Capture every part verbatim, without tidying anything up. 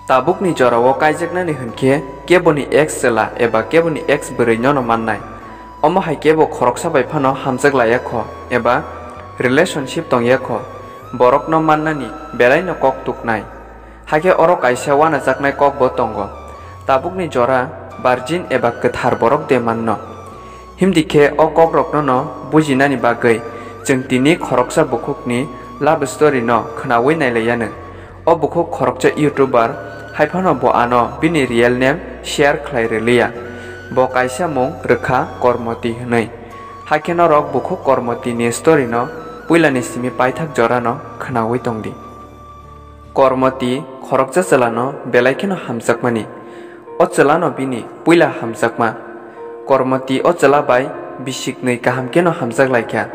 Tabukni jorao kaijaknani hwnkhe keboni ex chwla eba keboni ex bwrwi nono mannai. Omo hai kebo khoroksa bai phano hamjak laiya kho eba relationship tongya kho, borokno mannani belaino kok tuknai. Hakhe oro kaisa wanajaknai kokbo tongo. Tabukni jora virgin eba kwthar borok de manno. Himdi khe o kokrokno no bujinani bagwi chwng tini khoroksa bukhukni love story no khwnawi nailaiyano. O bukhuk khoroksa YouTuber, haiphano bo ano bini real name share khlai rwliya. Bo kaisa mung rwkha Kormoti hwnwi. Hakhe norok bukhuk Kormoti ni story no puilani simi paithak jora no khwnawi tongdi. Kormoti khoroksa chwlano belai kheno hamjakmani. O chwlano bini puila hamjakma. Kormoti o chwla bai bisiknwi kaham kheno hamjak laikha.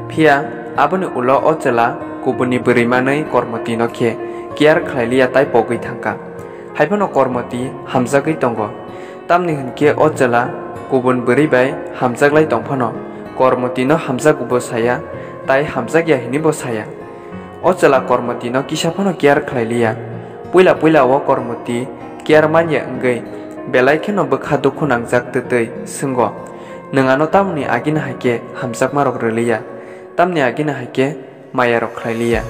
Phiya aboni ulo o chwla kubunni bwrwi manwi Kormotino khe care khlailiya tai pogwi thangkha. Haiphano Kormoti hamjagwi tongo. Tamni hwnkhe o chwla kubun bwrwi bai hamjaklai tongphano Kormotino hamjago bo saya, tai hamjakya hwnwi bo saya. O chwla Kormotino kisa phano care khlai liya. Puila puila o Kormoti care manya wngwi belai kheno bwkha dukhu nangjak twtwi swngo, "Nwng ano tamoni agini hai khe hamjakmarok rwliya, tamni agini hai khe mayarok khlai liya?"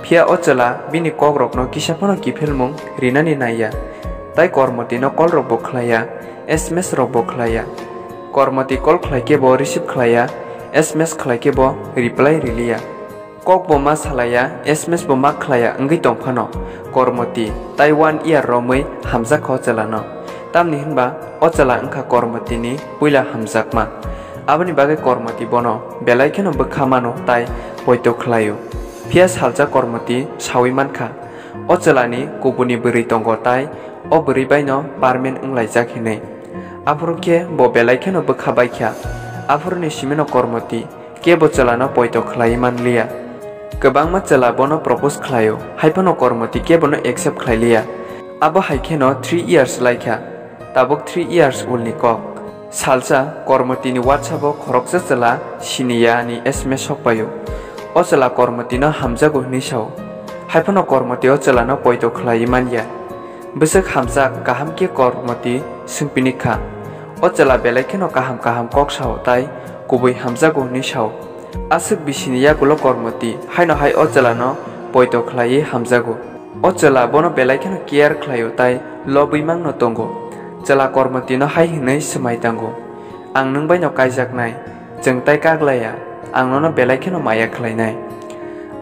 Phiya o chwla bini kokrokno kisa phano kiphilmung rinani naiya, tai Kormotino call rokbo khlaiya, S M S rokbo khlaiya. Kormoti call khlai khe bo receive khlaiya, S M S khlai khe bo reply riliya. Kok bo ma salaiya, S M S bo ma khlaiya wngwi tongphano, Kormoti tai one year romwi hamjakha o chwlano. Tamni hwnba o chwla wngkha Kormotini puila hamjakma. Aboni bagwi Kormoti bono belai kheno bwkha mano tai poito khlaio. Phiya salsa Kormoti sawi mankha, o chwlani kubuni bwrwi tongo tai o bwrwi baino permanent wnglaijak hinwi. Aphuru khe bo belai kheno bwkha baikha. Aphuruni simino Kormoti kebo chwlano poito khlaiwi manliya. Kwbangma chwla bono propose khlaio, haiphano Kormoti kebono accept khlailiya. Abo hai kheno three years laikha. Tabuk three years ulni kok. Salsa Kormotini WhatsApp-o khoroksa chwla siniya ni S M S sokpaio. O chwla Kormotino hamjago hwnwi sao. Haiphano Kormoti o chwlano poito khlaiwi manya. Bwswk hamjak kaham khe Kormoti swngpini kha. O chwla belai kheno kaham kaham kok sao tai kubui hamjago hwnwi sao. Aswk bisini yagulo Kormoti haino hai o chwlano poito khlaiwi hamjago. O chwla bono belai kheno care khlaio tai lobwi mangno tongo. Chwla Kormotino hai hwnwi swmai tango, "Ang nwng baino kaijaknai, chwng tai kaglaiya, ang nono belai kheno maya khlainai."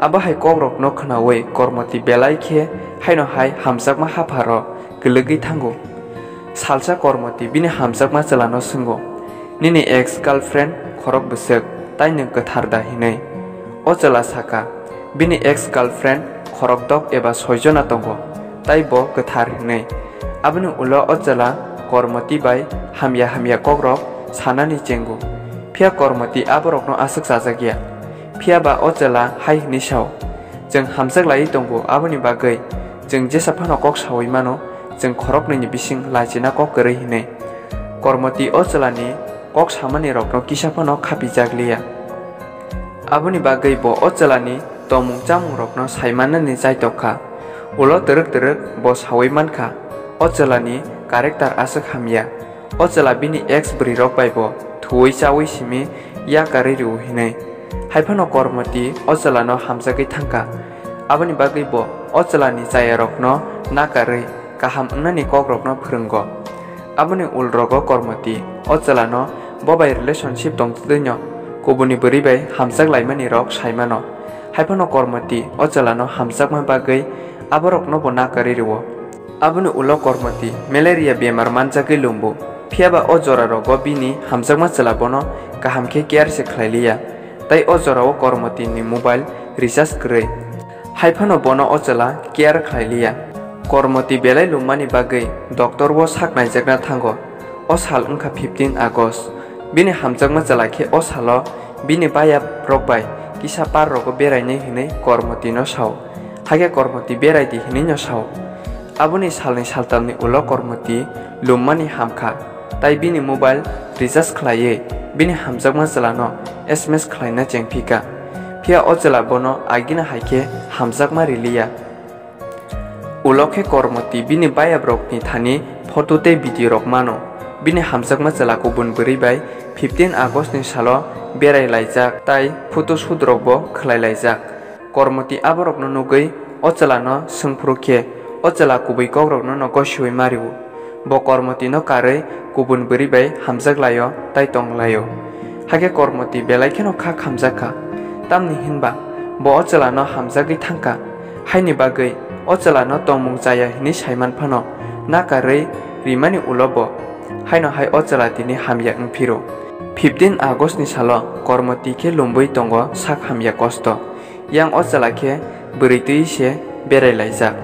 Abo hai kokrokno khwnaui Kormoti belai khe haino hai hamjakma hapharo kwlwgwi thango. Salsa Kormoti bini hamjakma chwlano swngo, "Nini ex girlfriend khorok bwswk, tai nwng kwthar da?" hinwi. O chwla saka, "Bini ex girlfriend khorok dok eba soi jona tongo, tai bo kwthar," hinwi. Aboni ulo o chwla Kormoti bai hamya hamya kokrok sanani chengo. Phiya Kormoti aborokno aswk chajakya. Phiya ba o chwla hai hwnwi sao, "Chwng hamjak laiwi tongo, aboni bagwi chwng jesa phano kok saui mano, chwng khoroknwini bising lachina kok kwrwi," hinwi. Kormoti o chwlani kok samani rokno kisa phano khapijak liya. Aboni bagwi bo o chwlani tongmung chamung rokno sai mannani chaitok kha. Ulo twrwk twrwk bo saui mankha, o chwlani character aswk hamya. O chwla bini ex bwrwi rok bai bo thuwi chaui simi yakarwi rw hinwi. Haiphano Kormoti o chwlano hamjagwi thangkha. Aboni bagwi bo o chwlani chayarokno nakarwi kaham wngnani kokrokno phwrwngo. Aboni ulrogo Kormoti o chwlano bo bai relationship tongtwino kubuni bwrwi bai hamjak laimani rok saimano. Haiphano Kormoti o chwlano hamjakma bagwi aborokno bo nakarwi rwo. Aboni ulo Kormoti malaria bemar manjagwi lumbu. Phiyaba o jorarogo bini hamjakma chwla bono kaham khe care se khlai liya. Tai o jorao Kormotini mobile recharge kwrwi. Haiphano bono o chwla care khlai liya. Kormoti belai lummani bagwi doctor o sak naijakna thango. O sal wngkha fifteen August. Bini hamjakma chwla khe o salo bini bayap rok bai kisa park rogo berainai hwnwi Kormotino sao. Hakhe Kormoti berai di hwnwi no sao. Aboni salni saltamni ulo Kormoti lummani hamkha, tai bini mobile recharge khlaiwi bini hamjakma chwlano S M S khlaina chengphika. Phiya o chwla bono agini hai khe hamjakma riliya. Ulo khe Kormoti bini bayabrokni thani photo tei video rok mano. Bini hamjakma chwla kubun bwrwi bai fifteen August ni salo berai laijak tai photo shoot rokbo khlai laijak. Kormoti aborokno nugwi o chwlano swngphuru khe, o chwla kubui kokrokno no gosiwi mario. Bo Kormotino karwi kubun bwrwi bai hamjak laio tai tong laio. Hakhe Kormoti belai kheno kha khamjak kha. Tamni hinba bo o chwlano hamjagwi thang kha. Haini bagwi o chwlano tongmung chaya hinwi saiman phano nakarwi rimani ulo bo haino hai o chwla tini hamya wng phiro. Fifteen August ni salo Kormoti khe lumbui tongo sak hamya kosto. Yang o chwla khe bwrwi twi se berai laijak.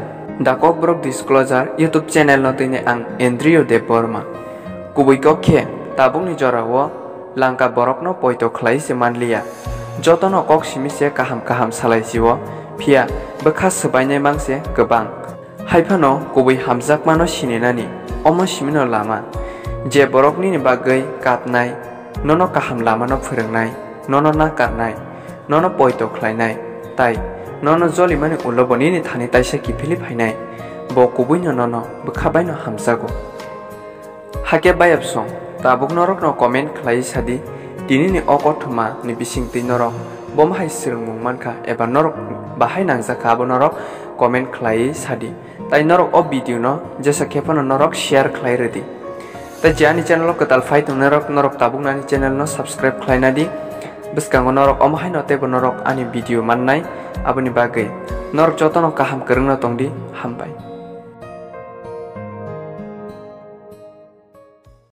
The Kokborok Disclosure YouTube channel no tini ang Andrew Debbarma. Kubui kok khe tabukni jorao langka borokno poito khlai se manliya. Jotono kok simi se kaham kaham salai sio, phiya bwkha swbainai mang se kwbang. Haiphano kubui hamjakmano sininani omo simino lama. Je borok nini bagwi kapnai, nono kaham lamano phwrwngnai, nono nakarnai, nono poito khlainai, tai nono jolimani ulo bo nini thani taisa kiphilwi phainai, bo kubuino nono bwkha baino hamjago. Hakhe bayapsong, tabuk norokno comment khlaiwi sadi, tinini o kothoma ni bisingtwi norok bomo hai swrwngmung mankha eba norok bahai nangjakha abo norok comment khlaiwi sadi. Tai norok o video no jesa khe phano norok share khlai rwdi. Tai je ani channel o kwtal phai tong norok, norok tabuk ani channel no subscribe khlai nadi. Bwskango norok omo haino teibo norok ani video mannai, aboni bagwi norok jotono kaham kwrwngno tongdi, hambai.